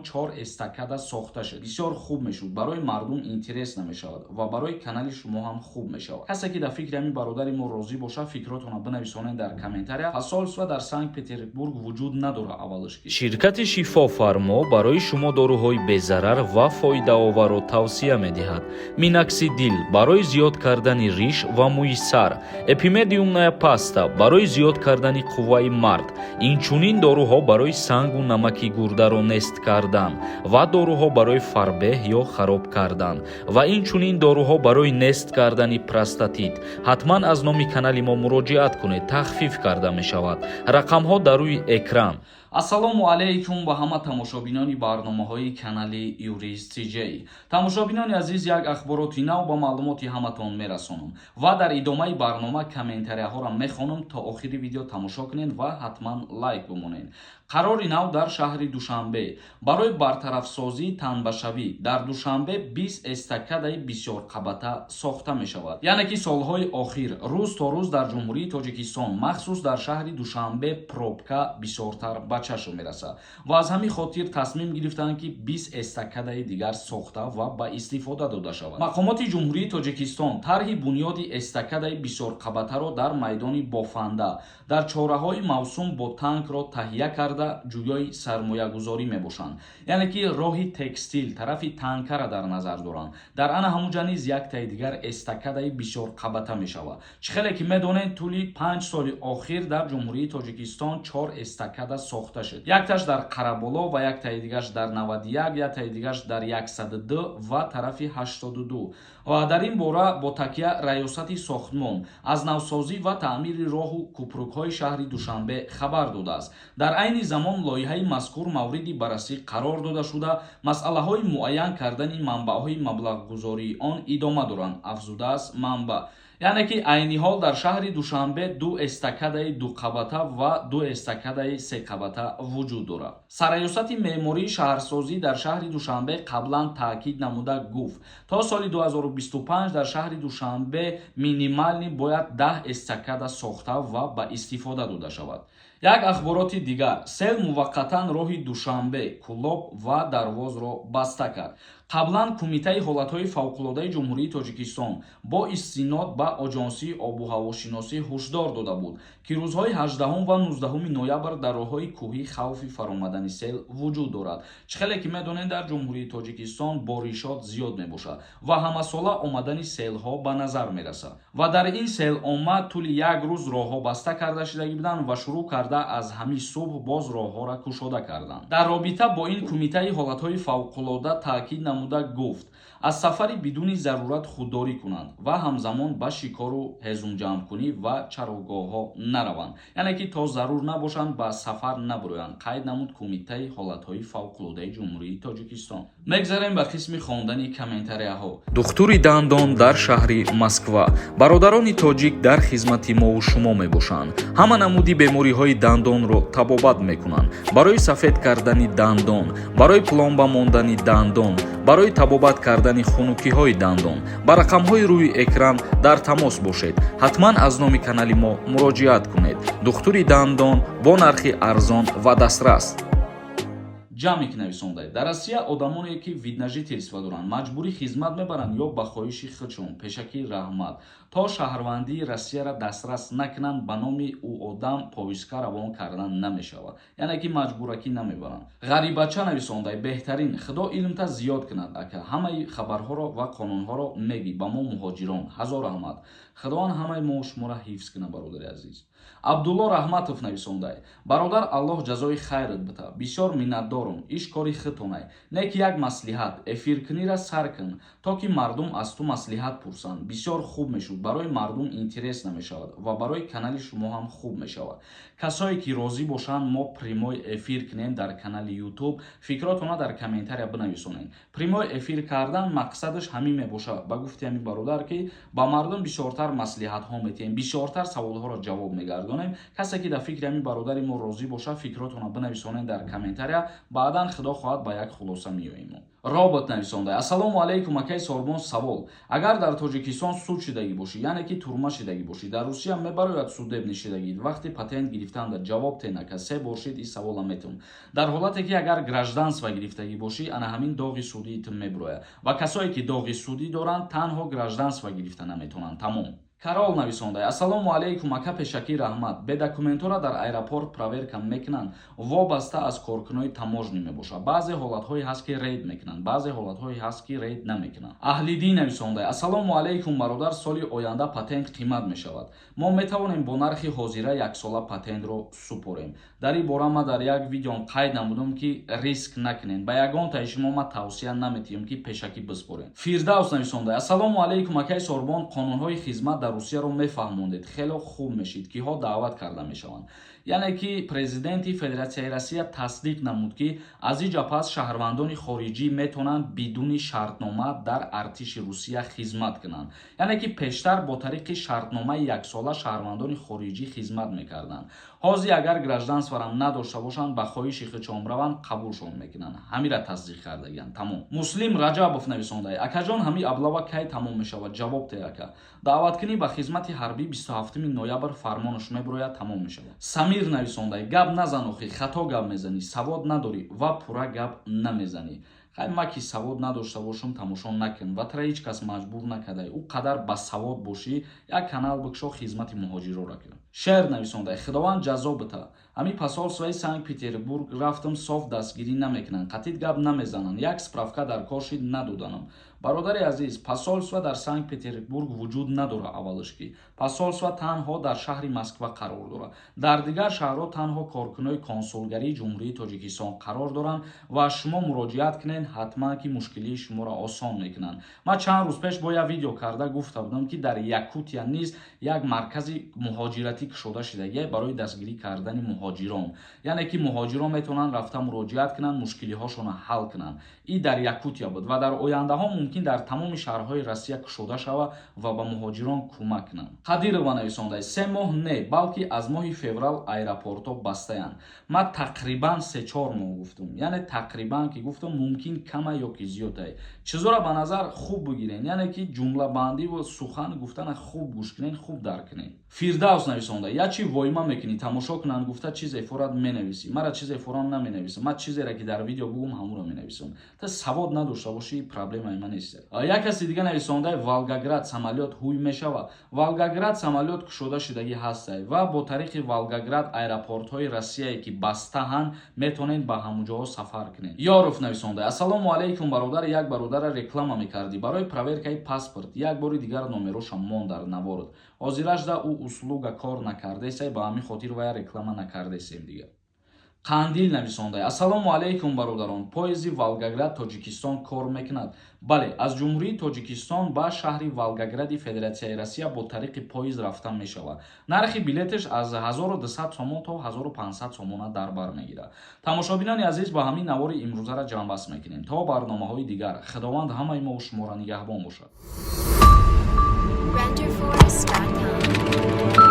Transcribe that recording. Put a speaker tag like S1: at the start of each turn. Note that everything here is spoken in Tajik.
S1: Чор эстакада сохта шуд, бисёр хуб мешуд, барои мардум интересно мешавад ва барои канали шумо ҳам хуб мешавад. Касе ки дар фикри ҳамин бародари мо розӣ бошад, фикротонро бинависонед дар комментария. Посольство дар Санкт Петербург вуҷуд надорад, аввалаш ки.
S2: Ширкати «Шифофармо» барои шумо доруҳои безарар ва фоидаоварро тавсия медиҳад: Миноксидил барои зиёд кардани риш ва мӯи сар, Эпимедиумная паста барои зиёд кардани қувваи мард, инчунин доруҳо барои сангу намаки гурдаро нест кардан ва доруҳо барои фарбеҳ ё хароб кардан ва инчунин доруҳо барои нест кардани простатит. Ҳатман аз номи канали мо муроҷиат кунед, тахфиф карда мешавад. Рақамҳо дар рӯи экран.
S1: Ассалому алайкум ба ҳама тамошобинони барномаҳои канали Юрист Тиҷей. Тамошобинони азиз, як ахбороти нав ба маълумоти ҳаматон мерасонам ва дар идомаи барнома комментарияҳоро мехонам. То охири видео тамошо кунед ва ҳатман лайк бимонед. Қарори нав дар шаҳри Душанбе: барои бартарафсозии танбашавӣ дар Душанбе 20 эстакадаи бисёрқабата сохта мешавад. Яъне ки солҳои охир рӯз то рӯз дар Ҷумҳурии Тоҷикистон, махсус дар шаҳри Душанбе, пробка бисёртар ба чашм мерасад ва аз ҳамин хотир тасмим гирифтанд, ки 20 эстакадаи дигар сохта ва ба истифода дода шавад. Мақомоти Ҷумҳурии Тоҷикистон тарҳи бунёди эстакадаи бисёрқабатаро дар майдони Бофанда дар чораҳои мавсум бо танкро таҳия карда, ҷӯёи сармоягузорӣ мебошанд. Яъне ки роҳи Текстил тарафи танкара дар назар доранд. Дар ана ҳамуҷа низ яктаи дигар эстакадаи бисёрқабата мешавад. Чӣ хеле ки медонед, тӯли 5 соли охир дар Ҷумҳурии Тоҷикистон чор эстакада сохта шуд: якташ дар Қараболо ва яктаи дигараш дар 91, яктаи дигараш дар 102 ва тарафи 82. Ва дар ин бора бо такя Раёсати сохтмон аз навсозӣ ва таъмири роҳу кӯпрукҳои шаҳри Душанбе хабар додааст. Дар айни замон лоиҳаи мазкур мавриди баррасӣ қарор дода шуда, масъалаҳои муайян кардани манбаъҳои маблағгузории он идома доранд, афзудааст манбаъ. Яъне ки айни ҳол дар шаҳри Душанбе ду эстакадаи дуқабата ва ду эстакадаи секабата вуҷуд дорад. Сарраёсати меъмории шаҳрсозӣ дар шаҳри Душанбе қаблан таъкид намуда гуфт, то соли 2025 дар шаҳри Душанбе минимально бояд 10 эстакада сохта ва ба истифода дода шавад. Як ахбороти дигар: сел муваққатан роҳи Душанбе, Кӯлоб ва Дарвозро баста кард. Қаблан Кумитаи ҳолатҳои фавқулодаи Ҷумҳурии Тоҷикистон бо истинод ба Оҷонсии обуҳавошиносӣ ҳушдор дода буд, ки рӯзҳои 18 ва 19 ноябр дар роҳҳои кӯҳӣ хавфи фаромадани сел вуҷуд дорад. Чӣ хеле ки медонед, дар Ҷумҳурии Тоҷикистон боришот зиёд мебошад ва ҳамасола омадани селҳо ба назар мерасад. Ва дар ин селомад тӯли як рӯз роҳҳо баста карда шудагӣ буданд ва шурӯъ карда аз ҳамин субҳ боз роҳҳоро кушода карданд. Дар робита бо ин Кумитаи ҳолатҳои фавқулода таъкид намуда гуфт, аз сафари бидуни зарурат худдорӣ кунанд ва ҳамзамон ба шикору ҳезумҷамъкунӣ ва чарогоҳҳо нараванд, яъне ки то зарур набошанд, ба сафар набуроянд, қайд намуд Кумитаи ҳолатҳои фавқулодаи Ҷумҳурии Тоҷикистон. Мегзарем ба қисми хондани комментарияҳо.
S2: Духтури дандон дар шаҳри Москва. Бародарони тоҷик дар хизмати мову шумо мебошанд. Ҳама намуди бемориҳои дандонро табобат мекунанд: барои сафед кардани дандон, барои пломба мондани дандон, барои табобат кардани хунукиҳои дандон. Ба рақамҳои рӯи экран дар тамос бошед. Ҳатман аз номи канали мо муроҷиат кунед. Духтури дандон бо нархи арзон ва дастрас.
S1: Ҷамъе ки нависондаед: дар Россия одамоне ки вид на жительство доранд, маҷбурӣ хизмат мебаранд ё ба хоҳиши худшон? Пешакӣ раҳмат. То шаҳрвандии Россияра дастрас накунанд, ба номи ӯ одам повестка равон кардан намешавад, яъне ки маҷбуракӣ намебаранд. Ғарибача нависондай: беҳтарин, Худо илмта зиёд кунад, ака. Ҳамаи хабарҳоро ва қонунҳоро мегӣ ба мо, муҳоҷирон. Ҳазор раҳмат. Худованд ҳамаи мо шуморо ҳифз кунад, бародари азиз. Абдулло Раҳматов нависондай: бародар, Аллоҳ ҷазои хайрат бита, бисёр миннатдорум, иш кори худтонай. Не ки як маслиҳат: эфиркунира сар кун, то ки мардум аз ту маслиҳат пурсанд. Бисёр хуб мешуд, барои мардум интересно мешавад ва барои канали шумо ҳам хуб мешавад. Касое ки розӣ бошанд, мо прямой эфир кунем дар канали Ютуб, фикротона дар комментария бинависонед. Прямой эфир кардан мақсадаш ҳамин мебошад, ба гуфти ҳамин бародар, ки ба мардум бисёртар маслиҳатҳо метиҳем, бисёртар саволҳоро ҷавоб мегардонем. Касе ки дар фикри ҳамин бародари мо розӣ бошад, фикротона бинависонед дар комментария. Баъдан, худо хоҳад, ба як хулоса меоем. Робот нависонда: «Ассалому алайкум, акай Сорбон. Савол: агар дар Тоҷикистон суд шидагӣ бошӣ, яъне ки турма шидагӣ бошӣ, дар Русия мебарояд судебный шидагӣ вақти патент гирифтанда? Ҷавоб тен, ака. Се бор шид, и савола метум. Дар ҳолате ки агар гражданство гирифтагӣ бошӣ, ана ҳамин доғи судии ту мебирояд ва касое ки доғи судӣ доранд, танҳо гражданство гирифта наметавонанд, тамом. Карол нависонда: «Ассалому алайкум, ака, пешакӣ раҳмат. Бе документора дар аэропорт проверка мекунанд? Вобаста аз коркунои таможня мебошад. Баъзе ҳолатҳое ҳаст, ки рейд мекунанд, баъзе ҳолатҳое ҳаст, ки рейд намекунанд». Аҳлидин нависонда: «Ассалому алайкум, бародар. Соли оянда патент қимат мешавад. Мо метавонем бо нархи ҳозира яксола патентро супорем?» Дар ин бора ман дар як видеом қайд намудам, ки риск накунед. Ба ягонтаи шумо ман тавсия наметиҳам, ки пешакӣ биспоред. Фирдавс нависонда: «Ассалому алайкум, акай Сорбон. Қонунҳои хизмат дар Русияро мефаҳмондед, хело хуб мешид. Киҳо даъват карда мешаванд?» Яъне ки президенти Федератсияи Россия тасдиқ намуд, ки аз ин ҷа пас шаҳрвандони хориҷӣ метавонанд бидуни шартнома дар артиши Русия хизмат кунанд. Яъне ки пештар бо тариқи шартномаи яксола шаҳрвандони хориҷӣ хизмат мекарданд. Ҳозир агар гражданстворам надошта бошанд, ба хоҳиши худшон раванд, қабулшон мекунанд. Ҳамира тасдиқ кардагианд, тамом. Муслим Раҷабов нависонда: «Акаҷон, ҳамин облава кай тамом мешавад? Ҷавоб те, ака». Даъваткунӣ ба хизмати ҳарбӣ 27 ноябр фармонаш мебирояд, тамом мешавад. Самир нависонда: «Гап назан охи, хато гап мезанӣ, савод надорӣ ва пурра гап намезанӣ». Хай, ма ки савод надошта бошам, тамошо накун ва тара ҳеҷ кас маҷбур накардай. Ӯ қадар басавод бошӣ, як канал бикшо, хизмати муҳоҷироро кун. Шеър нависонда: «Худованд ҷазо бита. Ҳамин посольствои Санкт Петербург рафтам, соф дастгирӣ намекунанд, қатит гап намезананд. Як справка дар кор шид, надоданам». Бародари азиз, посольство дар Санкт Петербург вуҷуд надорад. Аввалаш, ки посольство танҳо дар шаҳри Москва қарор дорад. Дар дигар шаҳрҳо танҳо коркунои консулгарии Ҷумҳурии Тоҷикистон қарор доранд ва шумо муроҷиат кунед, ҳатман ки мушкилии шуморо осон мекунанд. Ман чанд рӯз пеш бо як видео карда гуфта будам, ки дар Якутия низ як маркази муҳоҷиратӣ кушода шудагие барои дастгирӣ кардани муҳоҷирон. Яъне ки муҳоҷирон метавонанд рафта муроҷиат кунанд, мушкилиҳошонро ҳал кунанд. И дар Якутия буд ва дар ояндаҳо мумкин дар тамоми шаҳрҳои Россия кушода шавад ва ба муҳоҷирон кӯмак кунанд. Қадирова нависонда: «3 моҳ не, балки аз моҳи феврал аэропортҳо бастаянд». Ман тақрибан 3-4 моҳ гуфтум. Яъне тақрибан ки гуфтум, мумкин кама ё ки зиёдае. Чизоро ба назар хуб бигирен, яъне ки ҷумлабандиву сухан гуфтана хуб гӯш кунен, хуб дарк кунен. Фирдавс нависонда: «Як чи воима мекунӣ, тамошо кунанд гуфта, чизе форат менависӣ». Мара чизе форам наменависам. Ман чизере ки дар видео бугум, ҳамуро менависам. Та савод надошта бошӣ, проблемаи ман нест. Як каси дига нависонда: «Волгоград самолёт ҳуй мешавад?» Волгоград самолёт кушода шудагӣ ҳастай ва бо тариқи Волгоград аэропортҳои Россияе ки бастаҳанд, метавонед ба ҳамунҷоҳо сафар кунед. Ёров нависонда: «Ассалому алайкум, бародар. Як бародара реклама мекардӣ барои проверкаи паспорт. Як бори дигар номероша мон дар наворд. Ҳозиражда ӯ услуга кор накардесай, ба ҳамин хотир вая реклама накардесем дигар». Қандил нависонда: «Ассалому алайкум, бародарон. Поезди Волгоград Тоҷикистон кор мекунад?» Бале, аз Ҷумҳурии Тоҷикистон ба шаҳри Волгогради Федератсияи Россия бо тариқи поезд рафта мешавад. Нархи билеташ аз 1200 сомон то 1500 сомона дар бар мегирад. Тамошобинони азиз, ба ҳамин навори имрӯзара ҷамъбаст мекунем. То барномаҳои дигар, Худованд ҳамаи мову шуморо нигаҳбон бошад.
S3: Renderforest.com.